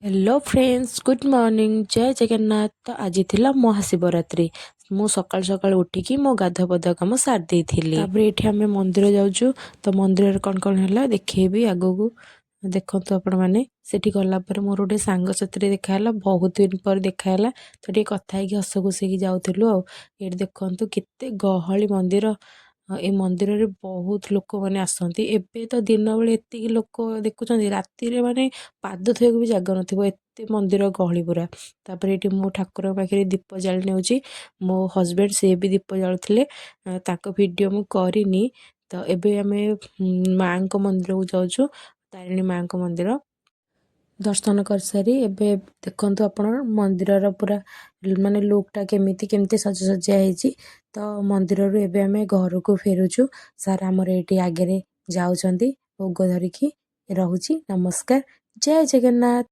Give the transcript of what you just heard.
Hello friends, good morning, ଜୟ ଜଗନ୍ନାଥ। ତ ଆଜି ଥିଲା ମହାଶିବରାତ୍ରି। ମୁଁ ସକାଳୁ ସକାଳୁ ଉଠିକି ମୋ ଗାଧୁଆ ପାଧୁଆ କାମ ସାରି ଦେଇଥିଲି। ତାପରେ ଏଇଠି ଆମେ ମନ୍ଦିର ଯାଉଛୁ। ତ ମନ୍ଦିରରେ କ'ଣ କ'ଣ ହେଲା ଦେଖେଇବି ଆଗକୁ, ଦେଖନ୍ତୁ ଆପଣମାନେ। ସେଠି ଗଲା ପରେ ମୋର ଗୋଟେ ସାଙ୍ଗ ସାଥିରେ ଦେଖା ହେଲା। ବହୁତ ଦିନ ପରେ ଦେଖା ହେଲା, ତ ଟିକେ କଥା ହେଇକି ହସ ଖୁସି ହେଇକି ଯାଉଥିଲୁ। ଆଉ ଏଇଠି ଦେଖନ୍ତୁ କେତେ ଗହଳି ମନ୍ଦିର। ଏ ମନ୍ଦିରରେ ବହୁତ ଲୋକମାନେ ଆସନ୍ତି। ଏବେ ତ ଦିନବେଳେ ଏତିକି ଲୋକ ଦେଖୁଛନ୍ତି, ରାତିରେ ମାନେ ପାଦ ଥୋଇବାକୁ ବି ଜାଗା ନଥିବ, ଏତେ ମନ୍ଦିର ଗହଳି ପୁରା। ତାପରେ ଏଇଠି ମୁଁ ଠାକୁରଙ୍କ ପାଖରେ ଦୀପ ଜାଳି ନେଉଛି। ମୋ ହଜବେଣ୍ଡ ସିଏ ବି ଦୀପ ଜାଳୁଥିଲେ, ତାଙ୍କ ଭିଡ଼ିଓ ମୁଁ କରିନି। ତ ଏବେ ଆମେ ମାଆଙ୍କ ମନ୍ଦିରକୁ ଯାଉଛୁ, ତାରିଣୀ ମାଆଙ୍କ ମନ୍ଦିର ଦର୍ଶନ କରିସାରି। ଏବେ ଦେଖନ୍ତୁ ଆପଣ ମନ୍ଦିରର ପୁରା ମାନେ ଲୁକ୍ଟା କେମିତି କେମିତି ସାଜସଜ୍ଜା ହେଇଛି। ତ ମନ୍ଦିରରୁ ଏବେ ଆମେ ଘରକୁ ଫେରୁଛୁ। ସାର୍ ଆମର ଏଇଠି ଆଗରେ ଯାଉଛନ୍ତି ଭୋଗ ଧରିକି। ରହୁଛି, ନମସ୍କାର, ଜୟ ଜଗନ୍ନାଥ।